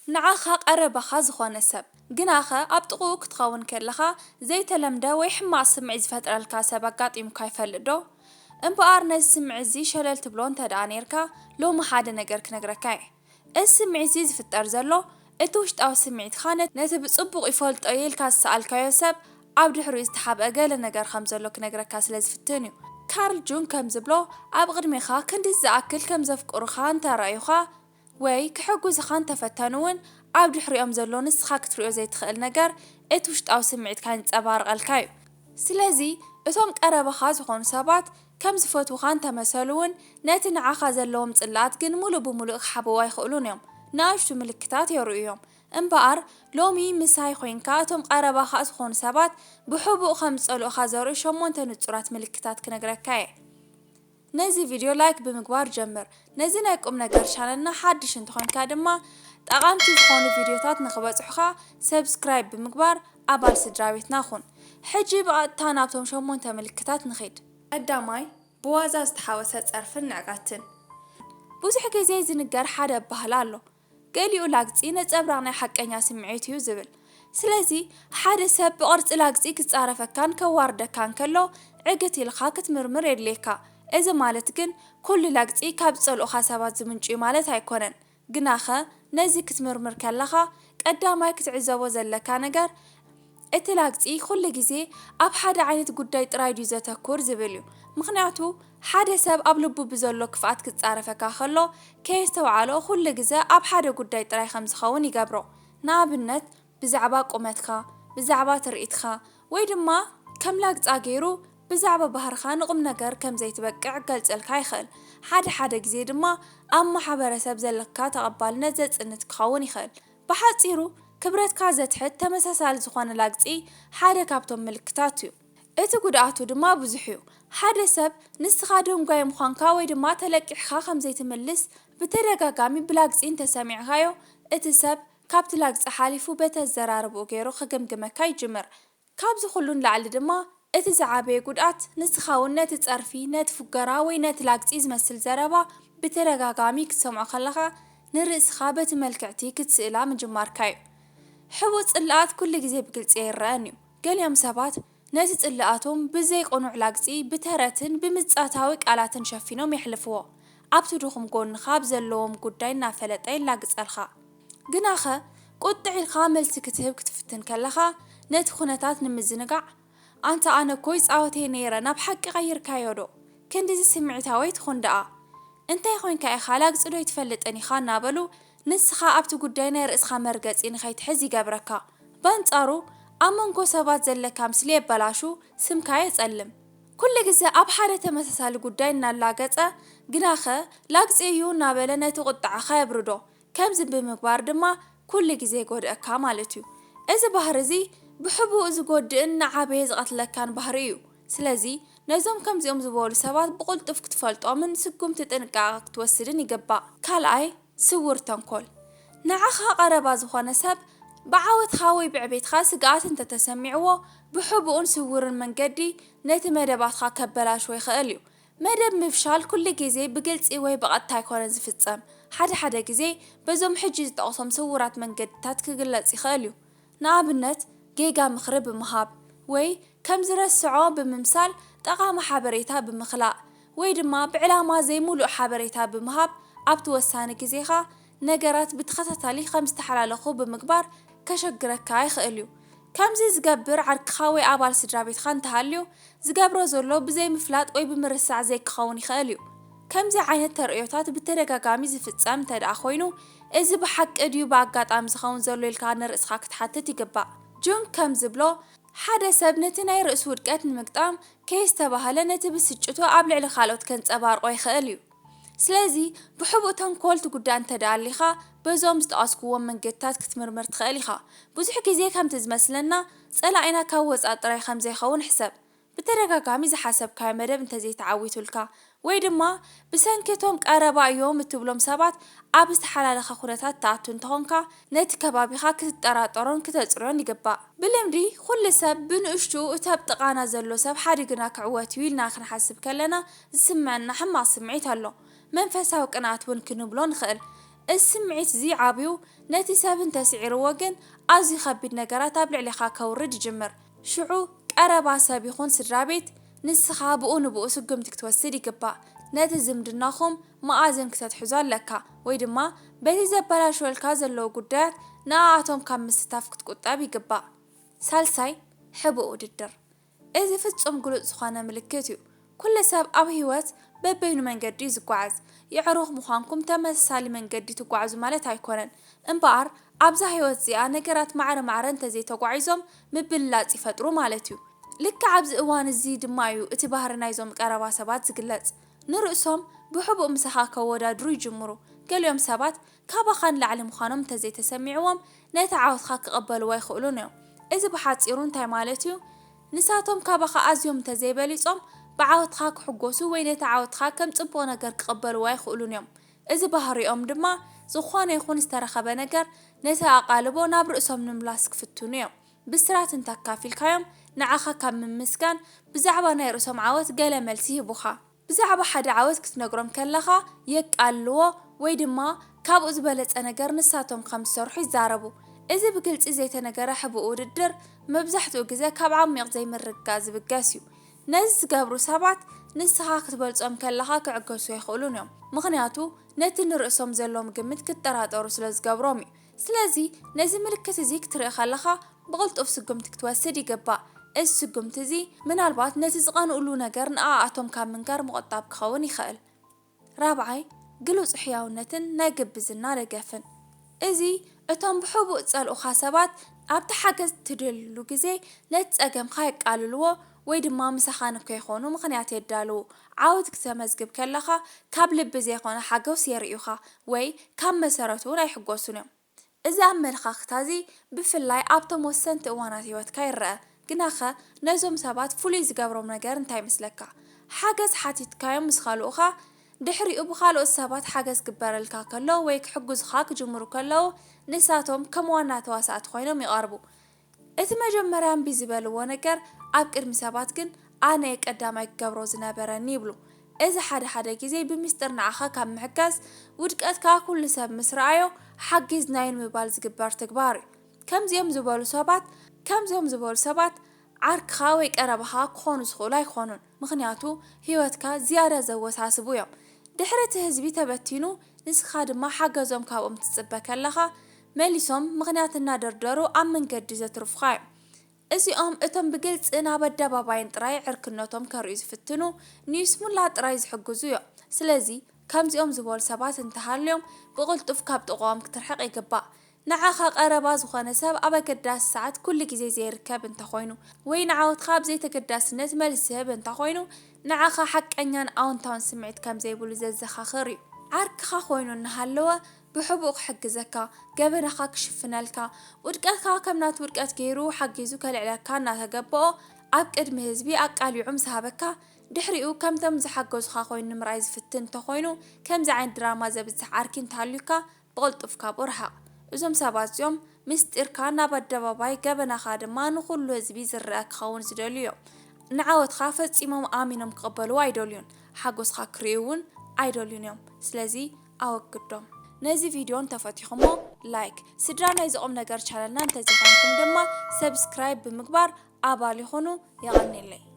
ንዓኻ ቀረባኻ ዝኾነ ሰብ ግናኸ ኣብ ጥቕኡ ክትኸውን ከለኻ ዘይተለምደ ወይ ሕማቕ ስምዒት ዝፈጥረልካ ሰብ ኣጋጢሙካ ይፈልጥ ዶ? እምበኣር ነዚ ስምዒት እዚ ሸለል ትብሎ እንተ ደኣ ኔርካ፣ ሎሚ ሓደ ነገር ክነግረካ እየ። እዚ ስምዒት እዚ ዝፍጠር ዘሎ፣ እቲ ውሽጣዊ ስምዒትኻ ነት-፣ ነቲ ብጽቡቕ ይፈልጦ እየ ኢልካ ዝሰኣልካዮ ሰብ ኣብ ድሕሪኡ ዝተሓብአ ገለ ነገር ከም ዘሎ ክነግረካ ስለ ዝፍትን እዩ። ካርል ጁንግ ከም ዝብሎ፣ ኣብ ቅድሜኻ ክንድዚ ዝኣክል ከም ዘፍቅሩኻ እንተ ረኣዩኻ፣ ወይ ክሕግዙኻ እንተፈተኑ እውን፣ ኣብ ድሕሪኦም ዘሎ ንስኻ ክትሪኦ ዘይትኽእል ነገር እቲ ውሽጣዊ ስምዒትካ የንጸባርቐልካ እዩ። ስለዚ እቶም ቀረባኻ ዝኾኑ ሰባት ከም ዝፈትዉኻ እንተመሰሉ እውን፣ ነቲ ንዓኻ ዘለዎም ጽልኣት ግን ሙሉእ ብሙሉእ ክሓብእዎ ኣይኽእሉን እዮም። ንኣሽቱ ምልክታት የርእዩ እዮም። እምበኣር ሎሚ ምሳይ ኮይንካ እቶም ቀረባኻ ዝኾኑ ሰባት ብሕቡእ ከም ዝጸልኡኻ ዘርእዩ ሸሞንተ ንጹራት ምልክታት ክነግረካ እየ። ነዚ ቪድዮ ላይክ ብምግባር ጀምር። ነዚ ናይ ቁም ነገር ቻነልና ሓድሽ እንተኾንካ ድማ፣ ጠቓምቲ ዝኾኑ ቪድዮታት ንኽበጽሑኻ ሰብስክራይብ ብምግባር ኣባል ስድራ ቤትና ኩን። ሕጂ ብቐጥታ ናብቶም ሸሞንተ ምልክታት ንኺድ። ቀዳማይ፣ ብዋዛ ዝተሓወሰ ጸርፍን ንዕቀትን። ብዙሕ ግዜ ዝንገር ሓደ ኣባህላ ኣሎ፣ "ገሊኡ ላግጺ ነጸብራቕ ናይ ሓቀኛ ስምዒት እዩ" ዝብል። ስለዚ ሓደ ሰብ ብቕርጺ ላግጺ ክጻረፈካን ከዋርደካን ከሎ፣ ዕግት ኢልካ ክትምርምር የድልየካ። እዚ ማለት ግን ኩሉ ላግጺ ካብ ዝጸልኡኻ ሰባት ዝምንጩ እዩ ማለት ኣይኮነን። ግናኸ ነዚ ክትምርምር ከለኻ፣ ቀዳማይ ክትዕዘቦ ዘለካ ነገር፣ እቲ ላግጺ ኩሉ ግዜ ኣብ ሓደ ዓይነት ጉዳይ ጥራይ ድዩ ዘተኩር ዝብል እዩ። ምኽንያቱ፣ ሓደ ሰብ ኣብ ልቡ ብዘሎ ክፍኣት ክጻረፈካ ከሎ፣ ከየስተውዓሎ ኩሉ ግዜ ኣብ ሓደ ጉዳይ ጥራይ ከም ዝኸውን ይገብሮ። ንኣብነት፣ ብዛዕባ ቁመትካ፣ ብዛዕባ ትርኢትካ፣ ወይ ድማ ከም ላግጻ ገይሩ ብዛዕባ ባህርኻ ንቁም ነገር ከም ዘይትበቅዕ ክገልጸልካ ይኽእል። ሓደ ሓደ ግዜ ድማ ኣብ ማሕበረሰብ ዘለካ ተቐባልነት ዘጽንት ክኸውን ይኽእል። ብሓጺሩ፣ ክብረትካ ዘትሕት ተመሳሳሊ ዝኾነ ላግጺ ሓደ ካብቶም ምልክታት እዩ። እቲ ጉድኣቱ ድማ ብዙሕ እዩ። ሓደ ሰብ ንስኻ ደንጓይ ምዃንካ ወይ ድማ ተለቂሕካ ከም ዘይትምልስ ብተደጋጋሚ ብላግጺ እንተሰሚዕካዮ፣ እቲ ሰብ ካብቲ ላግጺ ሓሊፉ በቲ ኣዘራርባኡ ገይሩ ክግምግመካ ይጅምር። ካብዚ ኩሉ ንላዕሊ ድማ፣ እቲ ዝዓበየ ጉድኣት፣ ንስኻ እውን ነቲ ጸርፊ፣ ነቲ ፉገራ ወይ ነቲ ላግጺ ዝመስል ዘረባ ብተደጋጋሚ ክትሰምዖ ከለኻ፣ ንርእስኻ በቲ መልክዕቲ ክትስእላ ምጅማርካ እዩ። ሕቡእ ጽልኣት ኩሉ ግዜ ብግልጺ ኣይረኣን እዩ። ገሊኦም ሰባት ነቲ ጽልኣቶም ብዘይ ቅኑዕ ላግጺ፣ ብተረትን ብምጻታዊ ቃላትን ሸፊኖም የሕልፍዎ። ኣብቲ ድኹም ጎንኻ ኣብ ዘለዎም ጉዳይ እናፈለጠ የላግጸልካ። ግናኸ፣ ቁጥዕ ኢልካ መልሲ ክትህብ ክትፍትን ከለኻ፣ ነቲ ኩነታት ንምዝንጋዕ፣ "ኣንታ ኣነ እኮ ይጻወት እየ ነይረ፣ ናብ ሓቂ ቀይርካዮ ዶ? ክንድዚ ስምዒታዊ ኣይትኹን ደኣ። እንታይ ኮይንካ ኢኻ? ላግጺ ዶ ኣይትፈልጥን ኢኻ?" እናበሉ፣ ንስኻ ኣብቲ ጉዳይ ናይ ርእስኻ መርገጺ ንኸይትሕዝ ይገብረካ። በንጻሩ፣ ኣብ መንጎ ሰባት ዘለካ ምስሊ የበላሹ፣ ስምካ የጸልም። ኩሉ ግዜ ኣብ ሓደ ተመሳሳሊ ጉዳይ እናላገጸ፣ ግናኸ ላግጺ እዩ እናበለ ነቲ ቁጥዓኻ የብርዶ። ከምዚ ብምግባር ድማ ኩሉ ግዜ ይጎድኣካ ማለት እዩ። እዚ ባህሪ እዚ ብሕቡእ ዝጎድእን ንዓበየ ዝቐትለካን ባህሪ እዩ። ስለዚ ነዞም ከምዚኦም ዝበሉ ሰባት ብቕልጡፍ ክትፈልጦምን ስጉምቲ ጥንቃቐ ክትወስድን ይግባእ። ካልኣይ፣ ስውር ተንኮል። ንዓኻ ቀረባ ዝኾነ ሰብ ብዓወትኻ ወይ ብዕቤትካ ስግኣት እንተተሰሚዕዎ፣ ብሕቡእን ስውርን መንገዲ ነቲ መደባትካ ከበላሽዎ ይኽእል እዩ። መደብ ምፍሻል ኩሉ ግዜ ብግልጺ ወይ ብቐጥታ ኣይኮነን ዝፍጸም። ሓደ ሓደ ግዜ በዞም ሕጂ ዝጠቕሶም ስውራት መንገድታት ክግለጽ ይኽእል እዩ። ንኣብነት፣ ጌጋ ምኽሪ ብምሃብ ወይ ከም ዝረስዖ ብምምሳል ጠቓሚ ሓበሬታ ብምኽላእ ወይ ድማ ብዕላማ ዘይምሉእ ሓበሬታ ብምሃብ ኣብቲ ወሳኒ ግዜኻ ነገራት ብተኸታታሊ ከም ዝተሓላለኹ ብምግባር ከሸግረካ ይኽእል እዩ። ከምዚ ዝገብር ዓርክኻ ወይ ኣባል ስድራ ቤትካ እንተሃልዩ፣ ዝገብሮ ዘሎ ብዘይምፍላጥ ወይ ብምርሳዕ ዘይክኸውን ይኽእል እዩ። ከምዚ ዓይነት ተርእዮታት ብተደጋጋሚ ዝፍጸም እንተ ደኣ ኮይኑ፣ "እዚ ብሓቂ ድዩ ብኣጋጣሚ ዝኸውን ዘሎ?" ኢልካ ንርእስኻ ክትሓትት ይግባእ። ጁንግ ከም ዝብሎ፣ ሓደ ሰብ ነቲ ናይ ርእሱ ውድቀት ንምግጣም ከየስተባህለ ነቲ ብስጭቱ ኣብ ልዕሊ ካልኦት ከንጸባርቖ ይኽእል እዩ። ስለዚ፣ ብሕቡእ ተንኮል ትጉዳእ እንተ ደኣ ኣሊኻ፣ በዞም ዝጠቐስኩዎም መንገድታት ክትምርምር ትኽእል ኢኻ። ብዙሕ ግዜ ከምቲ ዝመስለና፣ ጸላኢና ካብ ወጻኢ ጥራይ ከም ዘይኸውን ሕሰብ። ብተደጋጋሚ ዝሓሰብካዮ መደብ እንተዘይተዓዊቱልካ፣ ወይ ድማ ብሰንኪ እቶም ቀረባ እዮም እትብሎም ሰባት ኣብ ዝተሓላለኸ ኩነታት ትኣቱ እንተኾንካ፣ ነቲ ከባቢኻ ክትጠራጠሮን ክተጽርዮን ይግባእ። ብልምዲ፣ ኩሉ ሰብ ብንእሽቱ እቲ ኣብ ጥቓና ዘሎ ሰብ ሓዲጉና ክዕወት እዩ ኢልና ክንሓስብ ከለና ዝስምዐና ሕማቕ ስምዒት ኣሎ። መንፈሳዊ ቅንኣት እውን ክንብሎ ንኽእል። እዚ ስምዒት እዚ ዓብዩ ነቲ ሰብ እንተስዒርዎ ግን ኣዝዩ ከቢድ ነገራት ኣብ ልዕሌኻ ከውርድ ይጅምር። ሽዑ ቀረባ ሰብ ይኹን ስድራ ቤት ንስኻ ብኡ ንብኡ ስጉምቲ ክትወስድ ይግባእ። ነቲ ዝምድናኹም መኣዝን ክተትሕዞ ኣለካ ወይ ድማ በቲ ዘበላሽወልካ ዘለዉ ጉዳያት ንኣኣቶም ካብ ምስታፍ ክትቁጠብ ይግባእ። ሳልሳይ፣ ሕቡእ ውድድር። እዚ ፍጹም ግሉጽ ዝኾነ ምልክት እዩ። ኩሉ ሰብ ኣብ ህይወት በበይኑ መንገዲ እዩ ዝጓዓዝ። የዕሩኽ ምዃንኩም ተመሳሳሊ መንገዲ ትጓዓዙ ማለት ኣይኮነን። እምበኣር ኣብዛ ህይወት እዚኣ ነገራት ማዕረ ማዕረ እንተዘይተጓዒዞም ምብልላጽ ይፈጥሩ ማለት እዩ። ልክዕ ኣብዚ እዋን እዚ ድማ እዩ እቲ ባህሪ ናይዞም ቀረባ ሰባት ዝግለጽ። ንርእሶም ብሕቡእ ምሳኻ ከወዳድሩ ይጅምሩ። ገሊኦም ሰባት ካባኻ ንላዕሊ ምዃኖም እንተዘይተሰሚዕዎም ነቲ ዓወትኻ ክቕበልዎ ኣይኽእሉን እዮም። እዚ ብሓጺሩ እንታይ ማለት እዩ? ንሳቶም ካባኻ ኣዝዮም እንተዘይበሊጾም ብዓወትኻ ክሕጎሱ ወይ ነቲ ዓወትኻ ከም ጽቡቕ ነገር ክቕበልዎ ኣይኽእሉን እዮም። እዚ ባህሪኦም ድማ ዝኾነ ይኹን ዝተረኸበ ነገር ነቲ ኣቓልቦ ናብ ርእሶም ንምምላስ ክፍትኑ እዮም። ብስራት እንተካፊልካዮም ንዓኻ ካብ ምምስጋን ብዛዕባ ናይ ርእሶም ዓወት ገለ መልሲ ይህቡኻ። ብዛዕባ ሓደ ዓወት ክትነግሮም ከለኻ የቃልልዎ ወይ ድማ ካብኡ ዝበለጸ ነገር ንሳቶም ከም ዝሰርሑ ይዛረቡ። እዚ ብግልጺ ዘይተነገረ ሕቡእ ውድድር መብዛሕትኡ ግዜ ካብ ዓሚቕ ዘይምርግጋእ ዝብገስ እዩ። ነዚ ዝገብሩ ሰባት ንስኻ ክትበልጾም ከለኻ ክዕገሱ ኣይኽእሉን እዮም። ምኽንያቱ ነቲ ንርእሶም ዘለዎም ግምት ክጠራጠሩ ስለ ዝገብሮም እዩ። ስለዚ ነዚ ምልክት እዚ ክትርኢ ከለኻ ብቕልጡፍ ስጉምቲ ክትወስድ ይግባእ። እዚ ስጉምቲ እዚ ምናልባት ነቲ ዝቐንኡሉ ነገር ንኣኣቶም ካብ ምንጋር ምቑጣብ ክኸውን ይኽእል። ራብዓይ፣ ግሉጽ ሕያውነትን ናይ ግብዝና ደገፍን። እዚ እቶም ብሕቡእ ዝጸልኡኻ ሰባት ኣብቲ ሓገዝ ትደልዩሉ ግዜ ነቲ ጸገምካ የቃልልዎ ወይ ድማ ምሳኻ ንከይኾኑ ምኽንያት የዳልዉ። ዓወት ክተመዝግብ ከለኻ ካብ ልቢ ዘይኮነ ሓጎስ የርእዩኻ ወይ ካብ መሰረቱ እውን ኣይሕጎሱን እዮም። እዚ ኣመለኻኽታ እዚ ብፍላይ ኣብቶም ወሰንቲ እዋናት ህይወትካ ይረአ። ግናኸ ነዞም ሰባት ፍሉይ ዝገብሮም ነገር እንታይ ይመስለካ? ሓገዝ ሓቲትካዮም ምስ ኸልኡኻ፣ ድሕሪኡ ብኻልኦት ሰባት ሓገዝ ክግበረልካ ከሎ ወይ ክሕግዙኻ ክጅምሩ ከለዉ ንሳቶም ከም ዋና ተዋሳእቲ ኮይኖም ይቐርቡ። እቲ መጀመርያ እምቢ ዝበልዎ ነገር ኣብ ቅድሚ ሰባት ግን ኣነ እየ ቀዳማይ ክገብሮ ዝነበረኒ ይብሉ። እዚ ሓደ ሓደ ግዜ ብምስጢር ንዓኻ ካብ ምሕጋዝ ውድቀትካ ኩሉ ሰብ ምስ ረኣዮ ሓጊዝናዮ ንምባል ዝግበር ተግባር እዩ። ከምዚኦም ዝበሉ ሰባት ከምዚኦም ዝበሉ ሰባት ዓርክኻ ወይ ቀረባኻ ክኾኑ ዝኽእሉ ኣይኮኑን፣ ምኽንያቱ ህይወትካ ዝያዳ ዘወሳስቡ እዮም። ድሕሪ እቲ ህዝቢ ተበቲኑ ንስኻ ድማ ሓገዞም ካብኦም ትጽበ ከለኻ መሊሶም ምኽንያት እናደርደሩ ኣብ መንገዲ ዘትርፉኻ እዮም። እዚኦም እቶም ብግልጽን ኣብ ኣደባባይን ጥራይ ዕርክነቶም ከርእዩ ዝፍትኑ ንይስሙላ ጥራይ ዝሕግዙ እዮም። ስለዚ ከምዚኦም ዝበሉ ሰባት እንተሃልዮም ብቕልጡፍ ካብ ጥቕኦም ክትርሕቕ ይግባእ። ንዓኻ ቀረባ ዝኾነ ሰብ ኣብ ኣገዳሲ ሰዓት ኩሉ ግዜ ዘይርከብ እንተኾይኑ ወይ ንዓወትካ ብዘይተገዳስነት መልሲ ዝህብ እንተኾይኑ ንዓኻ ሓቀኛን ኣወንታውን ስምዒት ከም ዘይብሉ ዘዘኻኽር እዩ። ዓርክኻ ኮይኑ እናሃለወ ብሕቡእ ክሕግዘካ፣ ገበናኻ ክሽፍነልካ፣ ውድቀትካ ከም ናቱ ውድቀት ገይሩ ሓጊዙ ከልዕለካ እናተገበኦ ኣብ ቅድሚ ህዝቢ ኣቃሊዑ ምስ ሃበካ ድሕሪኡ ከምቶም ዝሓገዙኻ ኮይኑ ንምርኣይ ዝፍትን እንተኾይኑ ከምዚ ዓይነት ድራማ ዘብዝሕ ዓርኪ እንተሃልዩካ ብቕልጡፍ ካብኡ ርሓቕ። እዞም ሰባት እዚኦም ምስጢርካ ናብ ኣደባባይ ገበናኻ ድማ ንኹሉ ህዝቢ ዝረኣ ክኸውን ዝደልዩ እዮም። ንዓወትኻ ፈጺሞም ኣሚኖም ክቕበልዎ ኣይደልዩን። ሓጎስኻ ክርእዩ እውን ኣይደልዩን እዮም። ስለዚ ኣወግዶም። ነዚ ቪድዮ እንተፈቲኹሞ ላይክ፣ ስድራ ናይዚ ቁም ነገር ቻነልና እንተዘይኮንኩም ድማ ሰብስክራይብ ብምግባር ኣባል ይኹኑ። የቐንየለይ።